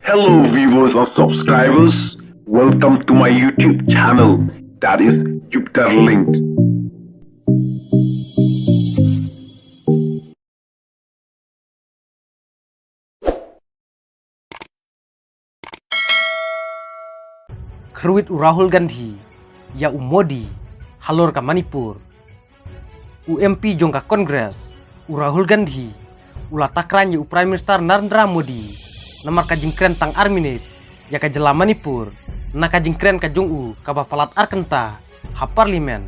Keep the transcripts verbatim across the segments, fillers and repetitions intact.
Hello, viewers and subscribers. Welcome to my YouTube channel, that is Jupiter Linked. Khruit u Rahul Gandhi ïa u Modi halor ka Manipur. U M P jong ka Congress, u Rahul Gandhi, u la takran ïa u Prime Minister Narendra Modi namar ka jingkren tang ar minit ïa ka jylla Manipur na ka jingkren ka jong u kaba palat ar kynta ha Parliament.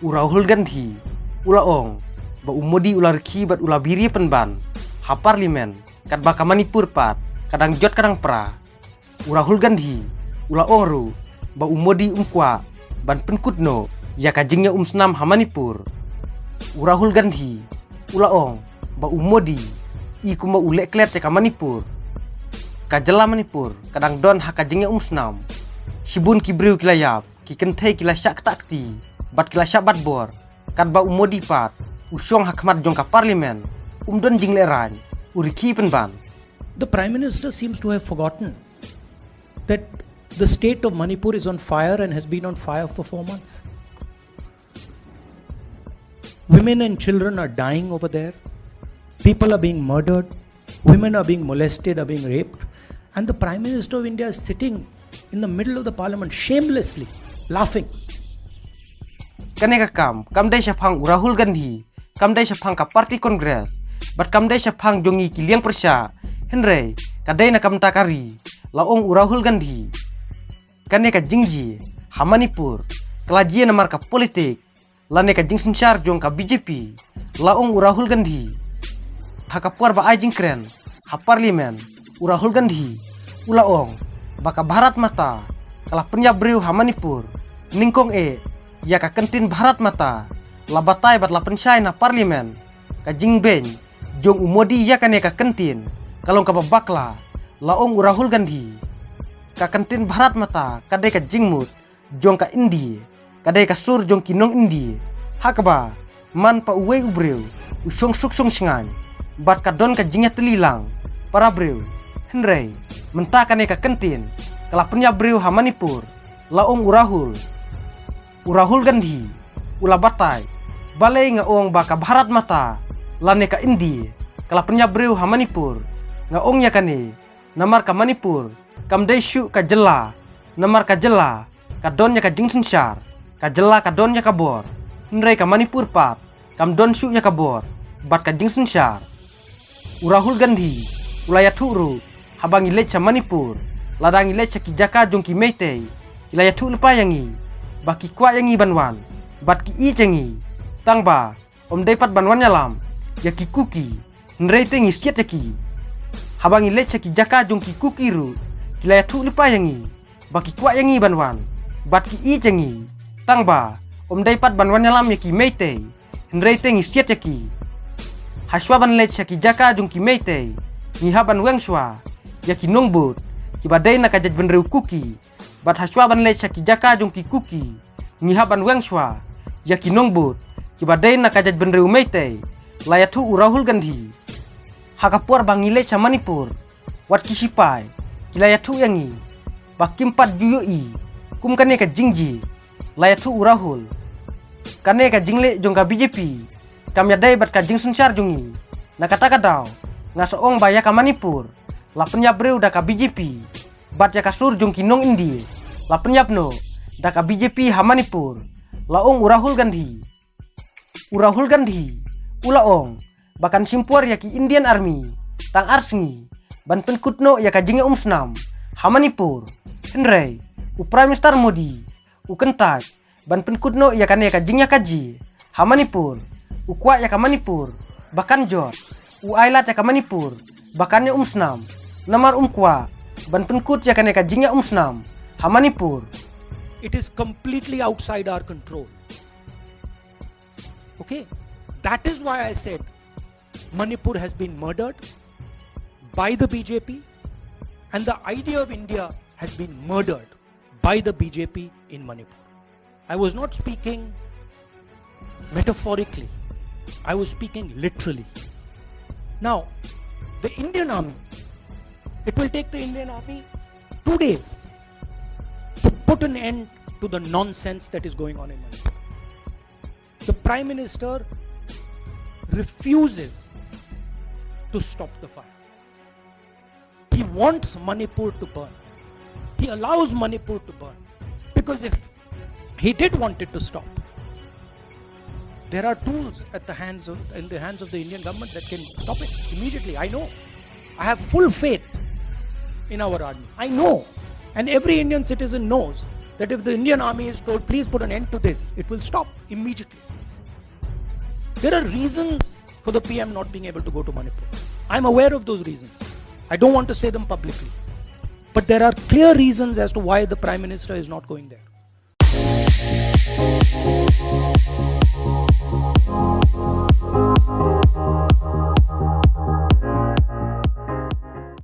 U Rahul Gandhi u la ong ba u Modi u la rkhie bad u la biri pynban ha Parliament, katba ka Manipur pat ka dang jot ka dang pra. U Rahul Gandhi u la ong ruh ba u Modi um kwah ban pynkut noh ïa ka jingïaumsnam ha Manipur. U Rahul Gandhi u la ong ba u Modi i kumba u leh klet ïa ka Manipur. Ka jylla Manipur ka dang don ha ka jingïaumsnam. Shibun ki briew ki la ïap, ki kynthei ki la shah kta kti bad ki la shah bat bor. Katba u Modi pat u shong ha khmat jong ka Parliament, um don jinglehrain, u rkhie pynban. The Prime Minister seems to have forgotten that the state of Manipur is on fire and has been on fire for four months. Women and children are dying over there. People are being murdered. Women are being molested, are being raped. And the Prime Minister of India is sitting in the middle of the parliament shamelessly laughing. Kane ka kam kam dei shaphang u Rahul Gandhi, kam dei shaphang ka party Congress, bad kam dei shaphang jong ngi ki liang pyrshah, hynrei ka dei na ka bynta ka ri, la ong u Rahul Gandhi. Kane ka jingjia ha Manipur ka la jia namar ka politik lane ka jingsynshar jong ka B J P, la ong u Rahul Gandhi. Ha ka por ba ai jingkren ha Parliament, u Rahul Gandhi u la ong ba ka Bharat Mata ka la pynïap briew ha Manipur. Nyngkong eh ïa ka kyntien Bharat Mata la batai bad la pynshai na Parliament. Ka jingbeiñ jong u Modi ïa kane ka kyntien ka long kaba bakla, la ong u Rahul Gandhi. Ka kyntien Bharat Mata ka dei ka jingmut jong ka India, ka dei ka sur jong ki nong India. Ha kaba man pat uwei u briew u shong suk shong shngaiñ bad ka don ka jingïatylli lang para briew. Hynrei mynta kane ka kyntien ka la pynïap briew ha Manipur, la ong u Rahul. U Rahul Gandhi u la batai, balei nga ong ba ka Bharat Mata lane ka India ka la pynïap briew ha Manipur? Nga ong ïa kane namar ka Manipur kam dei shuh ka jylla, namar ka jylla ka don ïa ka jingsynshar, ka jylla ka don ïa ka bor, hynrei ka Manipur pat kam don shuh ïa ka bor bad ka jingsynshar. U Rahul Gandhi u la ïathuh ruh, haba ngi leit sha Manipur, lada ngi leit sha ki jaka jong ki Meitei, ki la ïathuh lypa ïa ngi ba ki kwah ïa ngi ban wan bad ki ïeit ïa ngi, tangba ym dei pat ban wan ïalam ïa ki Kuki, hynrei te ngi siat ïa ki. Haba ngi leit sha ki jaka jong ki Kuki ruh, ki la ïathuh lypa ïa ngi ba ki kwah ïa ngi ban wan bad ki ïeit ïa ngi, tangba ym dei pat ban wan ïalam ïa ki Meitei, hynrei te ngi siat ïa ki. Hashwa ban leit sha ki jaka jong ki Meitei, ngi hap ban weng shuwa ïa ki nongbud kiba dei na ka jaitbynriew Kuki. Bad hashwa ban leit sha ki jaka jong ki Kuki, ngi hap ban weng shuwa ïa ki nongbud kiba dei na ka jaitbynriew Meitei, la ïathuh u Rahul Gandhi. Ha ka por ba ngi leit sha Manipur, wat ki sipai ki la ïathuh ïa ngi ba kim pat ju ïohi kum kane ka jingjia, la ïathuh u Rahul. Kane ka jingleh jong ka B J P kam ïadei bad ka jingsynshar jong ngi. Na kata ka daw nga sa ong ba ïa ka Manipur la pynïap briew da ka B J P, bad ïa ka sur jong ki nong India la pynïap noh da ka B J P ha Manipur, la ong u Rahul Gandhi. U Rahul Gandhi u la ong ba kan shim por ïa ki Indian Army tang ar sngi ban pynkut noh ïa ka jingïaumsnam ha Manipur. Hynrei u Prime Minister Modi u kyntait ban pynkut noh ïa kane ka jingïakajia ha Manipur. U kwah ïa ka Manipur ba kan jot, u ailad ïa ka Manipur ba kan ïaumsnam, namar um kwah ban pynkut ïa kane ka jingïaumsnam ha Manipur. It is completely outside our control. Okay? That is why I said Manipur has been murdered by the B J P, and the idea of India has been murdered by the B J P in Manipur. I was not speaking metaphorically, I was speaking literally. Now, the Indian army It will take the Indian army two days to put an end to the nonsense that is going on in Manipur. The Prime Minister refuses to stop the fire. He wants Manipur to burn. He allows Manipur to burn. Because if he did want it to stop, there are tools at the hands of, in the hands of the Indian government that can stop it immediately. I know. I have full faith in our army. I know. And every Indian citizen knows that if the Indian army is told, "Please put an end to this," it will stop immediately. There are reasons for the P M not being able to go to Manipur. I'm aware of those reasons. I don't want to say them publicly. But there are clear reasons as to why the Prime Minister is not going there.